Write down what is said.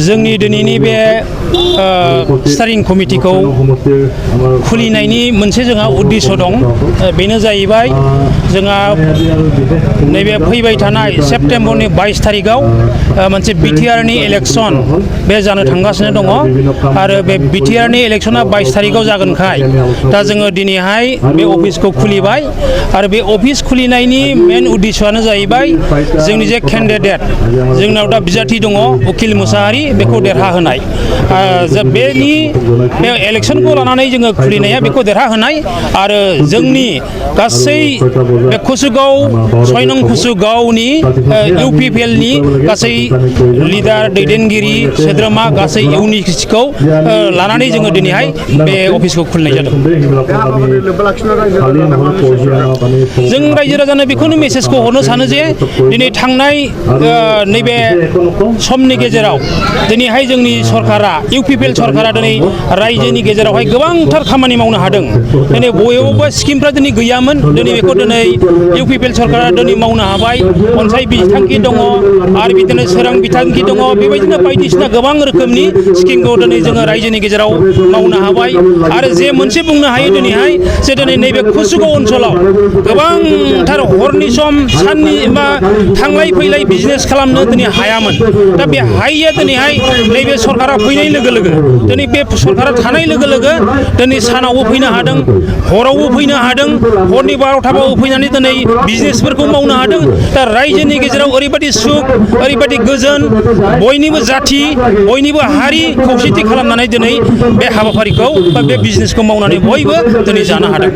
जोंनि दिनैनि बे स्टारिं कमिटिखौ खुलिनायनि मोनसे जोंहा उद्देश्य दं। बेनो जाहैबाय जोंहा नैबे फैबाय थानाय सेप्तेम्बरनि 22 तारिखआव मोनसे बिटिआरनि इलेक्सन बे जानो थांगासिनो दङ आरो बे बिटिआरनि इलेक्सना 22 तारिखआव जागोनखाय दा जोङो दिनैहाय बे अफिसखौ खुलिबाय आरो बे अफिस खुलिनायनि मेन उद्देश्यआनो जाहैबाय जोंनि जे केन्डिडेट जोंनाव दा बिजाथि दङ उकिल मुसाहारि बेखौ देरहाहोनाय बेनि बे इलेक्सनखौ लानानै जोङो खुलिनाया बेखौ देरहाहोनाय आरो जोंनि गासै बे कुसुगाव 6 नं कुसुगावनि इउपिपिएलनि गासै लिडार दैदेनगिरि सोद्रोमा गासै इउनिटिखौ लानानै जोङो दिनैहाय बे अफिसखौ खुलिनाय जादों। जों रायजो राजानो बेखौनो मेसेजखौ हरनो सानो जे दिनै थांनाय नैबे समनि गेजेराव दिनैहाय जोंनि सरकारा इउपिपिएल सरकारा दिनै रायजोनि गेजेरावहाय गोबांथार खामानि मावनो हादों। दिनै बयबो स्किमफ्रा दिनै गैयामोन, दिनै बेखौ दिनै इउपिपिएल सरकारा दिनै मावनो हाबाय। अनसाय बिथांखि दङ आरो बिदिनो सोरां बिथांखि दङ, बेबायदिनो बायदिसिना गोबां रोखोमनि स्किमखौ दिनै जोङो रायजोनि गेजेराव मावनो हाबाय। आरो जे मोनसे बुंनो हायो दिनैहाय जे दिनै नैबे कुसुगाव ओनसोलाव गोबांथार हरनि सम साननि बा थांलाय फैलाय बिजनेस खालामनो दिनै हायामोन। दा बे हायैया दिनैहाय नैबे सरकारा फैनाय लोगो लोगो दिनै बे सरकारा थानाय लोगो लोगो दिनै सानावबो फैनो हादों, हरावबो फैनो हादों, हरनि 12टाबाबो फैनानै दिनै बिजनेसफोरखौ मावनो हादों। दा रायजोनि गेजेराव ओरैबायदि सुख, ओरैबायदि गोजोन, बयनिबो जाथि बयनिबो हारि खौसेथि खालामनानै दिनै बे हाबाफारिखौ बा बे बिजनेसखौ मावनानै बयबो दिनै जानो हादों।